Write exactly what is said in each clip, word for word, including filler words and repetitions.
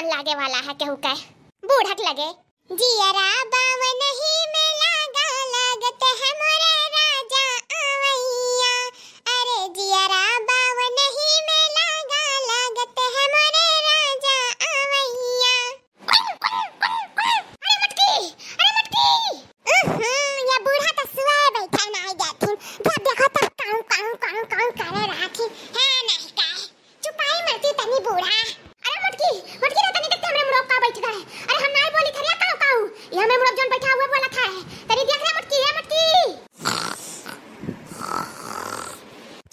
लागे वाला है केहू के, बूढ़क लगे। जियरा बावन ही में लागा, लागत है मोरे राजा आवैया। अरे जियरा बावन ही में लागा, लागत है मोरे राजा आवैया। अरे मटकी, अरे मटकी। उहुं, ये बूढ़ा तो सुआए बैठा नाई जाथिन। जब देखो तब काऊ, काऊ, काऊ, काऊ करे रहथिन। है नहीं का? चुपाई मरती तनी बूढ़ा। अरे मटकी, मटकी रे, तनी देख ते हमरे मुड़वा पे का बैठ गए। अरे हम नाई बोली थरिया काऊ काऊ। ये हमरे मुड़वा जौन बैठा हुआ बोला था। तनी देख रे मटकी, ए मटकी।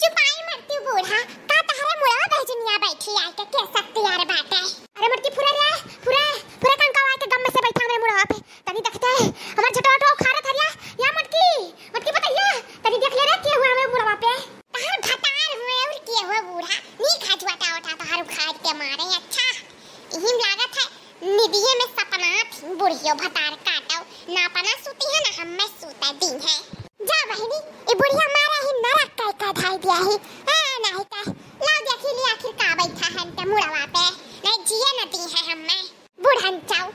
चुपाई मरती बूढ़ा, का तहरे मुड़वा पे जुनिया बैठी आके के शक्ति यार बाटे। अरे मटकी फुरे रे, फुरे, फुरे कनकवा के गम में से बैठा हमरे मुड़वा पे। तनी देखते, हमार झटवा उठवा उखाड़त हरिया, या मटकी, मटकी बतैया, तनी देख ले रे के हुआ हमरे मुड़वा पे। तहार भतार हुए और के हुआ बूढ़ा, नी खा जुआटा उठा तहार उखाड़ के मारे, अच्छा। इही में लागत है, निदिये में सपना थी, बुढ़ियो भतार काटो, ना अपना सूती है, ना हम में सूता दी है। जा बहिनी, ई बुढ़िया मारे ही नरक का का धाई दिया ही। हाँ, नहीं का, लाओ देखी ली आखिर का बैठा है इनके मुड़वा पे, नहीं जिए न दी है हम में, बुढ़न चाऊ।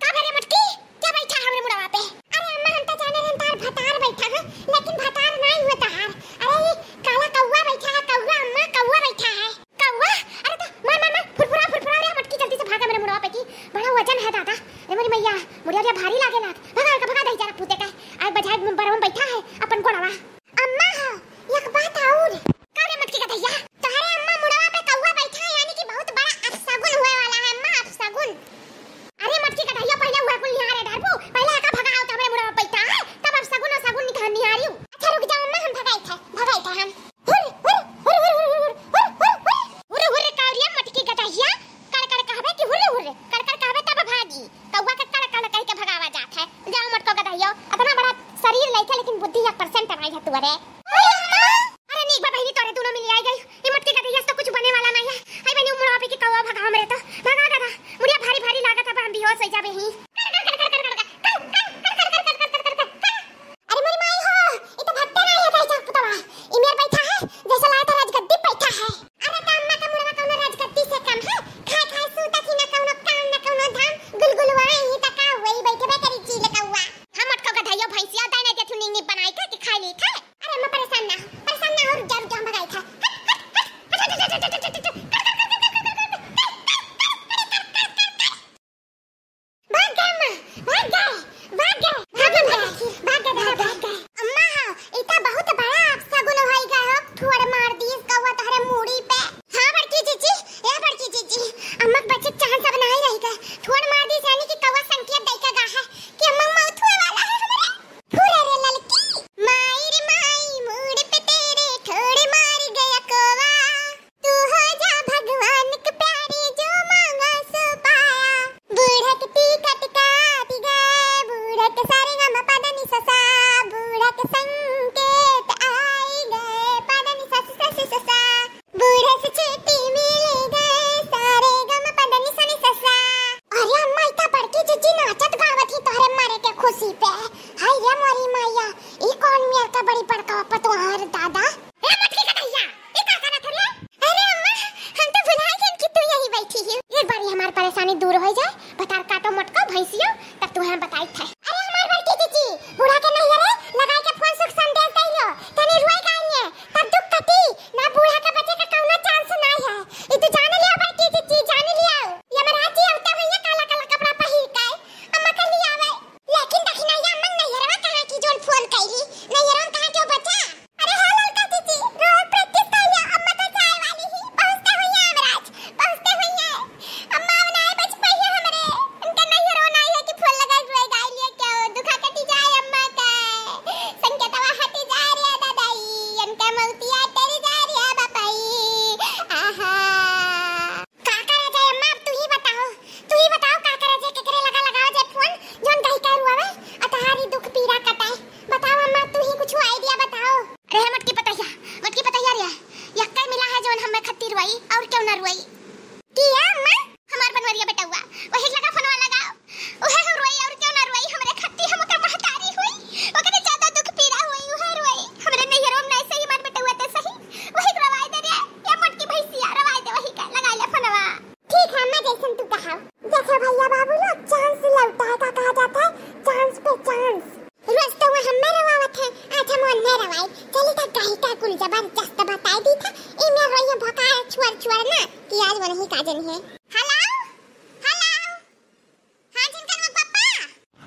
का भरे मटकी? क्या बैठा हमरे मुड़वा पे? अरे अम्मा, हम तो जाने रहन तार भतार बैठा है, लेकिन भतार नहीं हुआ तहार। अरे ये काला कौआ बैठा है, कौआ अम्मा, कौआ बैठा है। कौआ? अरे तो मार, मार, मार, फुरफुरा, फुरफुरा रे मटकी, जल्दी से भागा मेरे मुड़वा पे की। बड़ा वजन है दादा। अरे मेरी मैया, मुड़िया रे भारी लागे लाग। भगा का, भगा दही जरा पूते का। आज बजाय बरवा में बैठा है अपन गोड़वा। अम्मा हो, एक बात और। का रे मटकी का दहिया? तोहरे अम्मा मुड़वा पे कौआ बैठा है, यानी कि बहुत बड़ा अपशगुन हुए वाला है अम्मा, अपशगुन। अरे मटकी का दहिया, पहले हुआ कुल निहारे डरबू, पहले आका भगाओ तो हमरे मुड़वा पे बैठा है, तब अपशगुन और शगुन निकाल निहारियो। अच्छा रुक जाओ अम्मा, हम भगाई थे, भगाई थे हम। हुर, हुर, हुर, हुर, हुर, हुर, हुर, हुर। हुर, हुर, कावरिया मटकी का दहिया, कड़, कड़ कहबे कि हुर, हुर, कड़, कड़ कहबे तब भागी। कौआ के कड़, कड़ कह के भगावा जात है। जाओ मटको का दहियो, इतना बड़ा शरीर लइके लेकिन बुद्धि एक percent नहीं है तुअरे। अरे नीक बा बहिनी, तोरे दोनों मिली आई गई। ई मटकी का दहिया से तो कुछ बने वाला नहीं है। आई बहिनी, मुड़वा पे की कौआ भगाओ मेरे तो। भगा दादा, मुड़िया भारी भारी लागत है, हम बेहोश हो जाबे ही। अरे मोरी माई हो, ई तो भट्टे ना है भाई साहब पुतवा। ई मेर बैठा है, जैसे लाया था राजगद्दी बैठा है। अरे तो अम्मा का मुड़वा कौनो राजगद्दी से कम है? खाए खाए सूता थी, ना कौनो काम, ना कौनो धाम, गुलगुलवा ही तका वही बैठबे करी चील कौआ। हम अटको गधैया भैंसिया दाई ना देथु नींगी बनाई के कि खाई ली थे। अरे अम्मा परेशान ना हो, परेशान ना हो, रुक जा, रुक जा, हम भगाई था। हट, हट, हट। भाग गए अम्मा, भाग गए, भाग गए, भाग गए, भाग गए, भाग गए। अम्मा, हाँ, ई तो बहुत बड़ा अपशगुन होई गए हो, ठोड़ मार दी कौआ तोहरे मूड़ी पे। हाँ बड़की जीजी, ए बड़की जीजी, अम्मा के बचे चांस अब नहीं रही गए। ठोड़ मार दी यानी कि कौआ संकेत दे के गा है कि अम्मा मौत हुए वाला है हमरे। फुरे रे ललकी, माई रे माई, मूड़ पे तेरे ठोड़ मार गया कौआ। तू हो जा भगवान के प्यारी, जो मांगा सो पाया। बूढ़ा के टिकट काट गए, बूढ़ा के सारे गम पदनी ससा, बूढ़ा के संकेत आई गए, पदनी सस सस ससा। बूढ़ा से छुट्टी मिल गए, सारे गम पदनी सनी ससा। अरे अम्मा, इतना बड़की जीजी नाचत गावत ही तोहरे मरे के खुशी पे। हाय रे मोरी मैया, ई कौन मेर का बड़ी बड़का पतोहर दादा। ए मटकी का दहिया, ई का करत हरिया? अरे अम्मा, हम तो भुलाए गन कि तू यही बैठी ही। एक बारी हमार परेशानी दूर हो जाए, भतार काटो मटको भैंसियो, तब तू हम बताई थे। अरे हमार बड़की जीजी, बूढ़ा के नहीं रे, लगाई के फोन सुख संदेश दे लो, तनी रुए गाइए, तब दुख कटी, ना बूढ़ा के बचे का कौनो चांस नहीं है। ई तू जान लिया बड़की जीजी, जान लिया। यमराज जी अवते हुए काला काला कपड़ा पहिर के, अम्मा के लियावे। लेकिन दखिनैया अम्मा नैहरवा कहाँ की जोन फोन कैली, नैहरवा कहाँ के बचा? अरे हाँ ललका जीजी, रोज practice कइले, अम्मा तो जाए वाली ही, पहुँचते हुई है यमराज, पहुँचते हुई है। अम्मा अब नाय बच पाई है हमरे।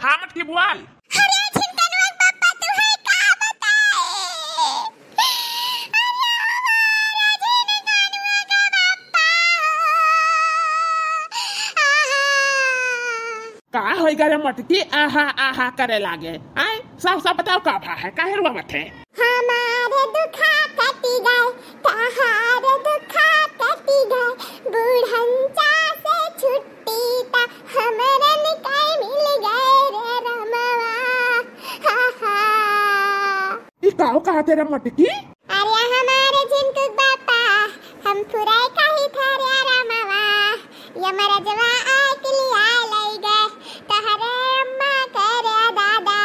हाँ मटकी बोल। अरे झिनकनुआ के बापा, तुहैं का बताई? अरे हमारा झिनकनुआ के बापा। आहा। का होइगा रे मटकी, आहा आहा करे लागे? आय, साफ साफ बताओ का भा है, काहे रोवत है? हमार दुखा कटी गए, तहार दुखा कटी गए, बुढ़नचा से छुट्टी ता हमरन के मिल गए रे रमवा। हा हा। ई काव कहा तेरा मटकी? अरे हमारे झिनकुक बापा, हम फुराई कही था रे रमवा, यमरजवा आके लिया लई गए, तहरे अम्मा के रे दादा।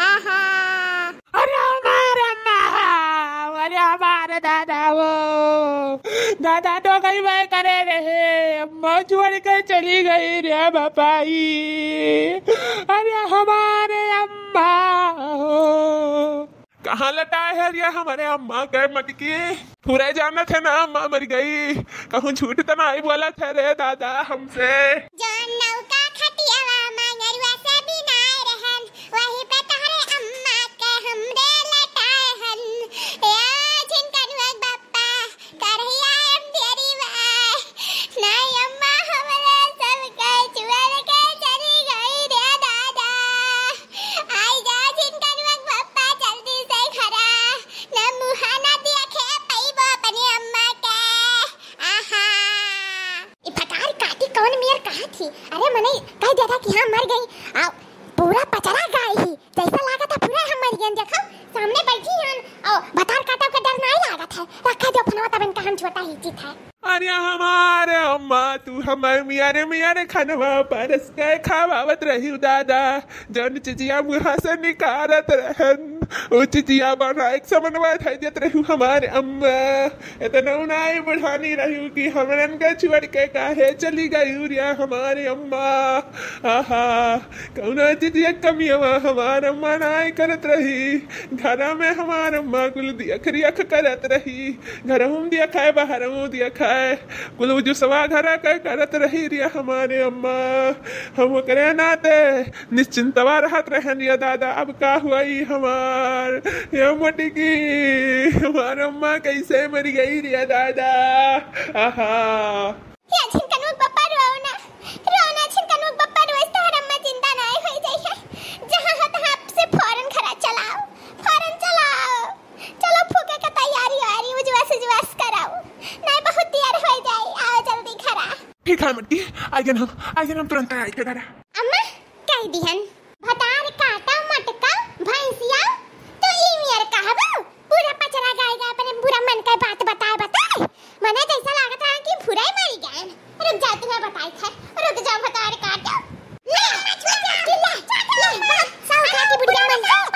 आहा। अरे हमार अम्मा, अरे हमार दादा हो, दादा तो गई वह करे रहे, अम्मा छोड़ के चली गई रे बापाई। अरे हमारे अम्मा हो। कहाँ लटाए है रे हमारे अम्मा के मटकी? पूरा जानत है ना अम्मा मर गई, कहूँ झूठ त नाई बोलत है रे दादा हमसे। जौन नौका खटियावा मंगरुआ से बिनाए रहन, वही पे तहरे अम्मा के हमरे लटाए हन। ए झिनकनुआ के बापा, करहिया हम देरी बाय। नाई अम्मा हमरे सबके छोड़ के चली गई रे दादा। आई जा झिनकनुआ के बापा जल्दी से घरा, ना मुहाना देखे पइबो अपने अम्मा के। आहा। ई भतार काटी कौन मेर कहा थी? अरे मनई कह दिया था कि हाँ मर गई। आ, पूरा पचरा गाय ही। जैसा लागत है पूरा हम मर गए। देखो सामने बैठी हन। ओ भतार काटा के डर नहीं लागत है। रखा जो फनवा तबन का हम छोटा ही चीत है। अरे हमारे अम्मा तू हमारे मियारे मियारे खनवा परस के खवावत रही दादा। जौन चिजिया मुँहा से निकारत रहन, उ चिजिया बना एक समनवा धइ देत रहू हमार अम्मा। इतना उनाई बुढ़ानी रहू कि हमरन के छोड़ के काहे चली गई रे हमार अम्मा। आहा, कौनो चिजिया कमियवा हमार अम्मा नाई करत रही। घरा में हमार अम्मा कुल दियख रियख करत रही। घरहूँ दियख है, बाहरहूँ दियख है। कुल उजुसवा घरा के करत रही रे हमारे अम्मा। हम ओकरे नाते निश्चिंतवा रहत रहन रे दादा, अब का हुई हमार? ये मटकी, हमार अम्मा कैसे मर गई रे दादा? आहा। या झिनकनुक पप्पा रोओ ना, रोओ ना झिनकनुक पप्पा, रोज तोहर अम्मा जिंदा नाय होई जाई है। जहाँ हो तहाँ से फौरन घरा चलाओ, फौरन चलाओ। चलो फूके के तैयारी वारी उजवास उजवास कराओ, नाय बहुत देर होई जाई, आओ जल्दी घरा। ठीक है मटकी, आइगन हम, आइगन हम तुरंत आई के घरा। अम्मा, कह दिहन, भतार काटा मटका भैंसिया, तो ई मेर कहबू? पूरा पचरा गाय गाय अपने पूरा मन का बात बताए बताए, मने जैसा लागत है कि पूरा ही मरी गए। रुक जा, तुम्हें बताई थे, रुक जाओ भतार काटा। ले, ले, ले, ले, ले, साहू जी की बुढ़िया मर गई।